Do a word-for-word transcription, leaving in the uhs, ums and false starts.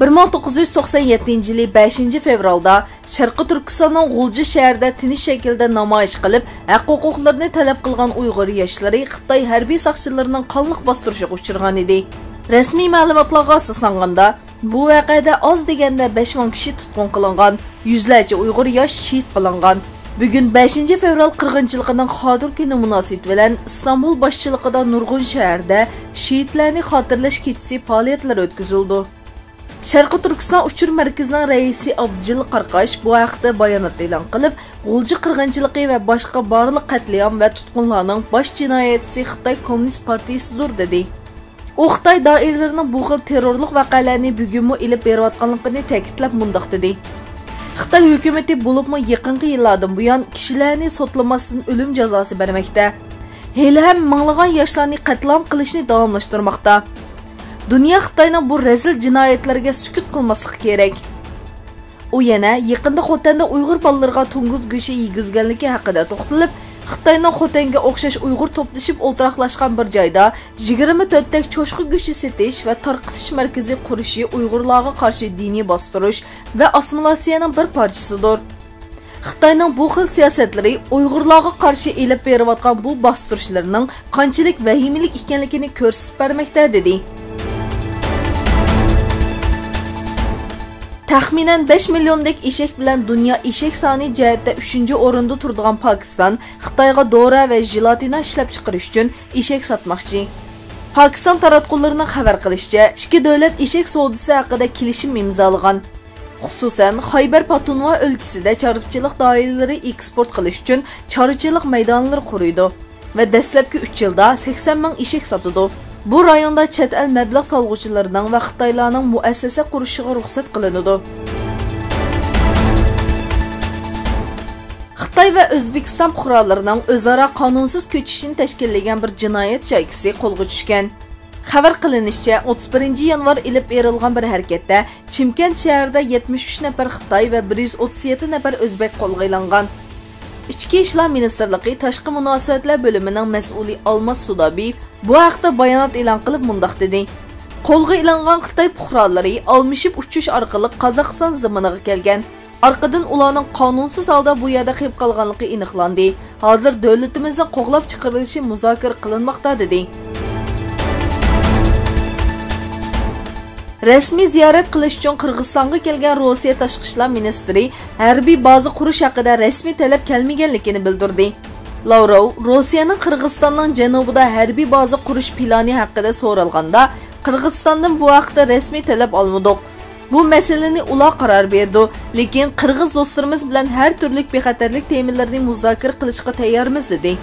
بىر مىڭ توققۇز يۈز توقسان يەتتىنچى يىلى بەشىنچى فېۋرالدا شەرقىي تۈركىستاننىڭ غۇلجا شەھىرىدە تىنچ شەكىلدە نامايىش قىلىپ، ھەق-ھوقۇقلىرىنى تەلەپ قىلغان ئۇيغۇر ياشلىرى خىتاي ھەربىي ساقچىلىرىنىڭ قانلىق باستۇرۇشىغا ئۇچرىغانىدى. رەسمىي مەلۇماتلارغا ئاساسلانغاندا، بۇ ۋەقەدە ئاز دېگەندە بەش مىڭ كىشى تۇتقۇن قىلىنغان، يۈزلەرچە ئۇيغۇر ياش شېھىت قىلىنغان. بۈگۈن بەشىنچى فېۋرال قىرغىنچىلىقىنىڭ خاتىرە كۈنى مۇناسىۋىتى بىلەن ئىستانبۇل باشچىلىقىدا نۇرغۇن شەھەردە شېھىتلەرنى خاتىرىلەش كېچىسى پائالىيەتلىرى ئۆتكۈزۈلىدۇ. شەرقىي تۈركىستان ئۇچۇر مەركىزىنىڭ رەئىسى ئابجىل قارقاش بۇ ھەقتە بايانات ئېلان قىلىپ، غۇلجا قىرغىنچىلىقى ۋە باشقا بارلىق قەتلىئام ۋە تۇتقۇنلارنىڭ باش جىنايەتچىسى خىتاي كوممۇنىست پارتىيىسىدۇر، دېدى. ئۇ خىتاي دائىرىلىرىنىڭ بۇ خىل تېررورلۇق ۋەقەلەرنى بۈگۈنمۇ ئېلىپ بېرىۋاتقانلىقىنى تەكىتلەپ مۇنداق دېدى: خىتاي ھۆكۈمىتى بولۇپمۇ يېقىنقى يىللاردىن بۇيان كىشىلەرنى سوتلىماستىن ئۆلۈم جازاسى بەرمەكتە. ھېلىھەم مىڭلىغان ياشلارنى قەتلىئام قىلىشنى داۋاملاشتۇرماقتا. دۇنيا خىتاينىڭ بۇ رەزىل جىنايەتلىرىگە سۈكۈت قىلماسلىقى كېرەك. ئۇ يەنە يېقىندا خوتەندە ئۇيغۇر بالىلىرىغا توڭگۇز گۆشى يېگۈزگەنلىكى ھەققىدە توختىلىپ، خىتاينىڭ خوتەنگە ئوخشاش ئۇيغۇر توپلىشىپ ئولتۇراقلاشقان بىر جايدا يىگىرمە تۆتتەك چوشقا گۆشى سېتىش ۋە تارقىتىش مەركىزى قۇرۇشى ئۇيغۇرلارغا قارشى دىنىي باستۇرۇش ۋە ئاسسىمىلياتسىيەنىڭ بىر پارچىسىدۇر. خىتاينىڭ بۇ خىل سىياسەتلىرى ئۇيغۇرلارغا قارشى ئېلىپ بېرىۋاتقان بۇ باستۇرۇشلىرىنىڭ قانچىلىك ۋەھىمىلىك ئىكەنلىكىنى كۆرسىتىپ بەرمەكتە، دېدى. تەخمىنەن بەش مىليوندەك ئېشەك بىلەن دۇنيا ئېشەك سانى جەھەتتە ئۈچىنچى ئورۇندا تۇرىدىغان پاكىستان خىتايغا دورا ۋە ژېلاتىنا ئىشلەپچىقىرىش ئۈچۈن ئېشەك ساتماقچى. پاكىستان تاراتقۇلىرىنىڭ خەۋەر قىلىشىچە، ئىككى دۆلەت ئېشەك سودىسى ھەققىدە كېلىشىم ئىمزالىغان. خۇسۇسەن، خەيبەر پاتۇنخوا ئۆلكىسىدە چارۋىچىلىق دائىرىلىرى ئېكسپورت قىلىش ئۈچۈن چارۋىچىلىق مەيدانلىرى قۇرۇيدۇ ۋە دەسلەپكى ئۈچ يىلدا سەكسەن مىڭ ئېشەك ساتىدۇ. بۇ رايوندا چەت ئەل مەبلەغ سالغۇچىلىرىنىڭ ۋە خىتايلارنىڭ مۇئەسسەسە قۇرۇشىغا رۇخسەت قىلىنىدۇ. خىتاي ۋە ئۆزبېكىستان پۇقرالىرىنىڭ ئۆزئارا قانۇنسىز كۆچۈشىنى تەشكىللىگەن بىر جىنايەت شايكىسى قولغا چۈشكەن. خەۋەر قىلىنىشىچە، ئوتتۇز بىرىنچى يانۋار ئېلىپ بېرىلغان بىر ھەرىكەتتە چىمكەنت شەھىرىدە يەتمىش ئۈچ نەپەر خىتاي ۋە بىر يۈز ئوتتۇز يەتتە نەپەر ئۆزبەك قولغا ئېلىنغان. ئىچكى ئىشلار مىنىستىرلىقى تاشقى مۇناسىۋەتلەر بۆلۈمىنىڭ مەسئۇلى ئالماس سۇدابىيېۋ بۇ ھەقتە بايانات ئېلان قىلىپ مۇنداق دېدى: قولغا ئېلىنغان خىتاي پۇقرالىرى ئالمىشىپ ئۇچۇش ئارقىلىق قازاقىستان زېمىنىغا كەلگەن. ئارقىدىن ئۇلارنىڭ قانۇنسىز ھالدا بۇ يەردە قېلىپ قالغانلىقى ئېنىقلاندى. ھازىر دۆلىتىمىزنىڭ قوغلاپ چىقىرىلىشى مۇزاكىرە قىلىنماقتا، دېدى. رەسمىي زىيارەت قىلىش ئۈچۈن قىرغىزىستانغا كەلگەن روسىيە تاشقى ئىشلار مىنىستىرى ھەربىي بازا قۇرۇش ھەققىدە رەسمىي تەلەپ كەلمىگەنلىكىنى بىلدۈردى. لاۋروۋ روسىيەنىڭ قىرغىزىستاننىڭ جەنۇبىدا ھەربىي بازا قۇرۇش پىلانى ھەققىدە سورالغاندا، قىرغىزىستاندىن بۇ ھەقتە رەسمىي تەلەپ ئالمىدۇق. بۇ مەسىلىنى ئۇلار قارار بېرىدۇ، لېكىن قىرغىز دوستلىرىمىز بىلەن ھەر تۈرلۈك بىخەتەرلىك تېمىلىرىنى مۇزاكىرە قىلىشقا تەييارمىز، دېدى.